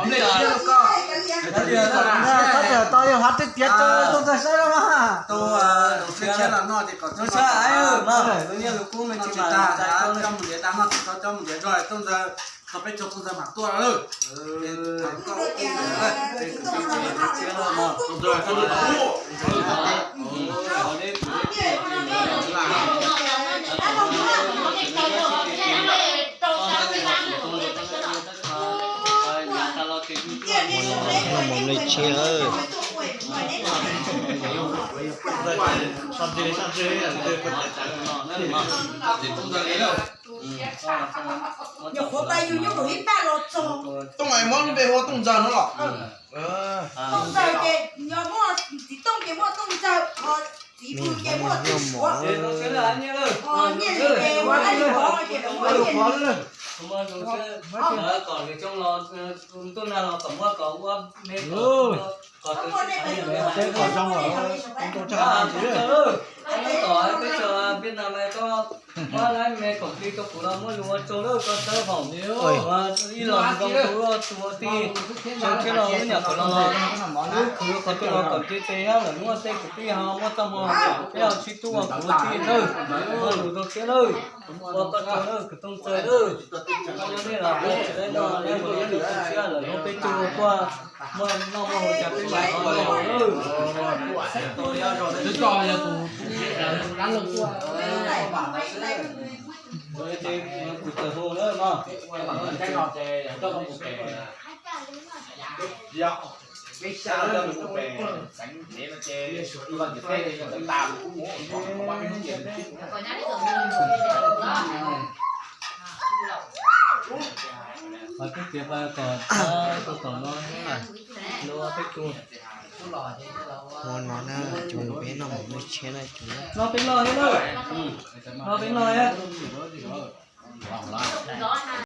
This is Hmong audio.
Koj tau yog hav twb tiav rau Tooj Ntxawg saib lawm mas. Tus tshiab los noj ces kom tsis tag, coj mus ntiav tag, noj tsis tau coj mus ntiav zog, Tooj Ntxawg, tau peb caug Tooj Ntxawg mam tuaj lawm. Mus noj mov nplej tshiab. Nyuam qhuav pais yug nyuj kaum ib paj los txog. Tooj es muab lub npe hu ua Tooj Ntxawg no los? Tooj Ntxawg ces yog muaj txiv Tooj ces muaj Tooj Ntxawg, ho txiv Pw ces muaj Tooj Suav. Nyiaj Lis ces muaj Nyiaj Lis Pov ces lawv muaj Nyiaj Lis. Kom lwm xyoo los ntuj nag los kom muab kom ua me kom kom kom zoo kom peb txog Vietnam koj muab lab me kom plig rau kuv los muaj lus ua tsaug lawm koj txawb haum. Ib los zoo tu ua tij, tsaug thiab los wb nyam kom los, wb khwv qhov twg los kom cia tes thiab lawm muaj tej kwv tij ho muaj txoj hmoo, peb ho sib tub ua kuv tij lawm, muaj lus rau thiab lawm. Ua koj tsaug lawm kwv Tooj Ntxawg lawm, koj nyob nej los tsis dab no nej mus lub tsis siab lawm zoo peb tug ua tuaj, muaj noj muaj haus cas peb mam ho los lawm. Twb tso yog tus dab laug tuaj. Ces kuv txawm hu lawm no. Mas twb tiav pais kom tau tom no, luag peb tug. Ua no na, cov peb noj mov nplej tshiab na cov. No peb noj thiab na. No peb noj thiab.